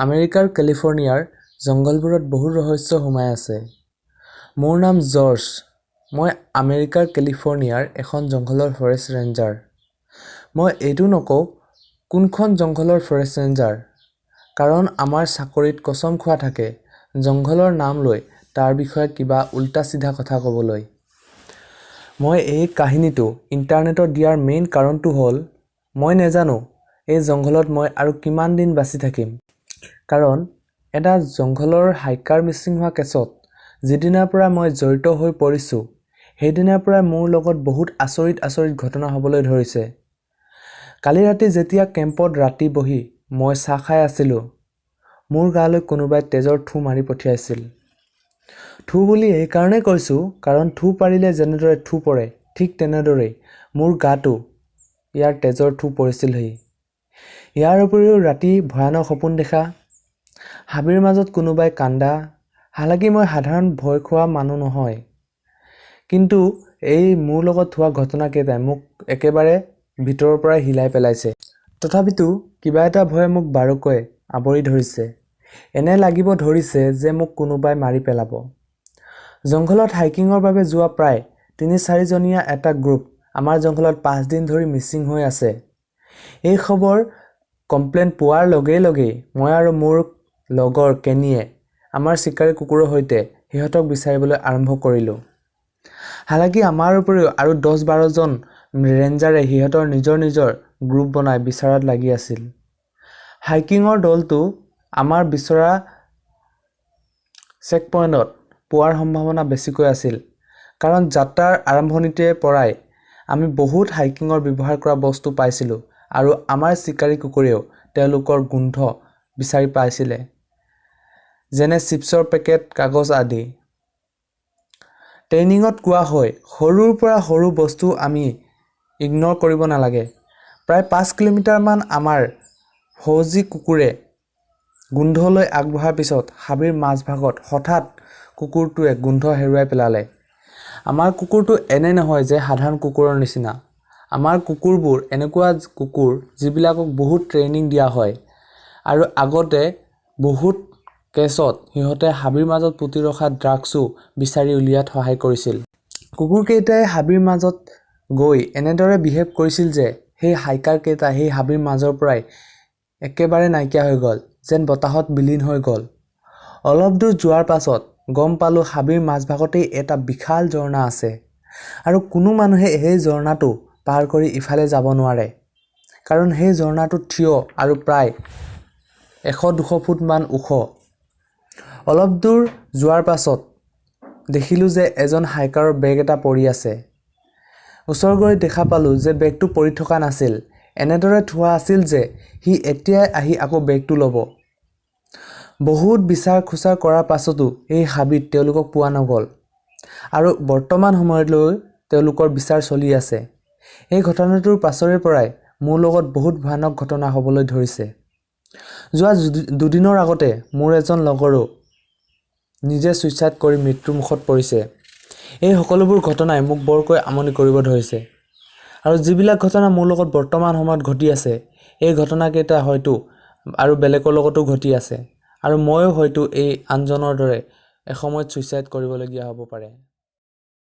আমেৰিকাৰ কেলিফৰ্ণিয়াৰ জংঘলবোৰত বহুত ৰহস্য সোমাই আছে। মোৰ নাম জৰ্জ। মই আমেৰিকাৰ কেলিফৰ্ণিয়াৰ এখন জংঘলৰ ফৰেষ্ট ৰেঞ্জাৰ। মই এইটো নকওঁ কোনখন জংঘলৰ ফৰেষ্ট ৰেঞ্জাৰ, কাৰণ আমাৰ চাকৰিত কচম খোৱা থাকে জংঘলৰ নাম লৈ তাৰ বিষয়ে কিবা উল্টা-চিধা কথা ক'বলৈ। মই এই কাহিনীটো ইণ্টাৰনেটত দিয়াৰ মেইন কাৰণটো হ'ল মই নেজানো এই জংঘলত মই আৰু কিমান দিন বাচি থাকিম। কাৰণ এটা জংঘলৰ হাইকাৰ মিচিং হোৱা কেছত যিদিনাৰ পৰা মই জড়িত হৈ পৰিছোঁ, সেইদিনাৰ পৰাই মোৰ লগত বহুত আচৰিত আচৰিত ঘটনা হ'বলৈ ধৰিছে। কালি ৰাতি যেতিয়া কেম্পত ৰাতি বহি মই চাহ খাই আছিলোঁ, মোৰ গালৈ কোনোবাই তেজৰ থু মাৰি পঠিয়াইছিল। থু বুলি এইকাৰণেই কৈছোঁ কাৰণ থু পাৰিলে যেনেদৰে থু পৰে, ঠিক তেনেদৰেই মোৰ গাটো ইয়াৰ তেজৰ থু পৰিছিলহি। ইয়াৰ উপৰিও ৰাতি ভয়ানক সপোন দেখা, হাবিৰ মাজত কোনোবাই কান্দা। হালাকি মই সাধাৰণ ভয় খোৱা মানুহ নহয়, কিন্তু এই মোৰ লগত হোৱা ঘটনাকেইটাই মোক একেবাৰে ভিতৰৰ পৰাই হিলাই পেলাইছে। তথাপিতো কিবা এটা ভয়ে মোক বাৰুকৈ আৱৰি ধৰিছে। এনে লাগিব ধৰিছে যে মোক কোনোবাই মাৰি পেলাব। জংঘলত হাইকিঙৰ বাবে যোৱা প্ৰায় 3-4 জনীয়া এটা গ্ৰুপ আমাৰ জংঘলত 5 দিন ধৰি মিচিং হৈ আছে। এই খবৰ কমপ্লেইন পোৱাৰ লগে লগেই মই আৰু মোৰ লগৰ কেনিয়ে আমাৰ চিকাৰী কুকুৰৰ সৈতে সিহঁতক বিচাৰিবলৈ আৰম্ভ কৰিলোঁ। হালাকি আমাৰ উপৰিও আৰু 10-12 জন ৰেঞ্জাৰে সিহঁতৰ নিজৰ নিজৰ গ্ৰুপ বনাই বিচাৰত লাগি আছিল। হাইকিঙৰ দলটো আমাৰ বিচৰা চেকপইণ্টত পোৱাৰ সম্ভাৱনা বেছিকৈ আছিল, কাৰণ যাত্ৰাৰ আৰম্ভণিতে পৰাই আমি বহুত হাইকিঙৰ ব্যৱহাৰ কৰা বস্তু পাইছিলোঁ আৰু আমাৰ চিকাৰী কুকুৰেও তেওঁলোকৰ গোন্ধ বিচাৰি পাইছিলে, যেনে চিপছৰ পেকেট, কাগজ আদি। ট্ৰেইনিঙত কোৱা হয়, সৰুৰ পৰা সৰু বস্তু আমি ইগন'ৰ কৰিব নালাগে। প্ৰায় 5 কিলোমিটাৰমান আমাৰ ফৌজী কুকুৰে গোন্ধ লৈ আগবঢ়াৰ পিছত হাবিৰ মাজভাগত হঠাৎ কুকুৰটোৱে গোন্ধ হেৰুৱাই পেলালে। আমাৰ কুকুৰটো এনে নহয় যে সাধাৰণ কুকুৰৰ নিচিনা। আমাৰ কুকুৰবোৰ এনেকুৱা কুকুৰ যিবিলাকক বহুত ট্ৰেইনিং দিয়া হয় আৰু আগতে বহুত কেছত সিহঁতে হাবিৰ মাজত পুতি ৰখা ড্ৰাগছো বিচাৰি উলিওৱাত সহায় কৰিছিল। কুকুৰকেইটাই হাবিৰ মাজত গৈ এনেদৰে বিহেভ কৰিছিল যে সেই হাইকাৰকেইটা সেই হাবিৰ মাজৰ পৰাই একেবাৰে নাইকিয়া হৈ গ'ল, যেন বতাহত বিলীন হৈ গ'ল। অলপ দূৰ যোৱাৰ পাছত গম পালোঁ হাবিৰ মাজভাগতেই এটা বিশাল ঝৰ্ণা আছে আৰু কোনো মানুহে সেই ঝৰ্ণাটো পাৰ কৰি ইফালে যাব নোৱাৰে, কাৰণ সেই ঝৰ্ণাটো থিয় আৰু প্ৰায় 100-200 ফুটমান ওখ। অলপ দূৰ যোৱাৰ পাছত দেখিলোঁ যে এজন হাইকাৰৰ বেগ এটা পৰি আছে। ওচৰ গৈ দেখা পালোঁ যে বেগটো পৰি থকা নাছিল, এনেদৰে থোৱা আছিল যে সি এতিয়াই আহি আকৌ বেগটো ল'ব। বহুত বিচাৰ খোচাৰ কৰাৰ পাছতো সেই হাবিত তেওঁলোকক পোৱা নগ'ল আৰু বৰ্তমান সময়লৈ তেওঁলোকৰ বিচাৰ চলি আছে। এই ঘটনাটোৰ পাছৰে পৰাই মোৰ লগত বহুত ভয়ানক ঘটনা হ'বলৈ ধৰিছে। যোৱা দুদিনৰ আগতে মোৰ এজন লগৰো নিজে ছুইচাইড কৰি মৃত্যুমুখত পৰিছে। এই সকলোবোৰ ঘটনাই মোক বৰকৈ আমনি কৰিব ধৰিছে আৰু যিবিলাক ঘটনা মোৰ লগত বৰ্তমান সময়ত ঘটি আছে, এই ঘটনাকেইটা হয়তো আৰু বেলেগৰ লগতো ঘটি আছে আৰু ময়ো হয়তো এই আনজনৰ দৰে এসময়ত ছুইচাইড কৰিবলগীয়া হ'ব পাৰে।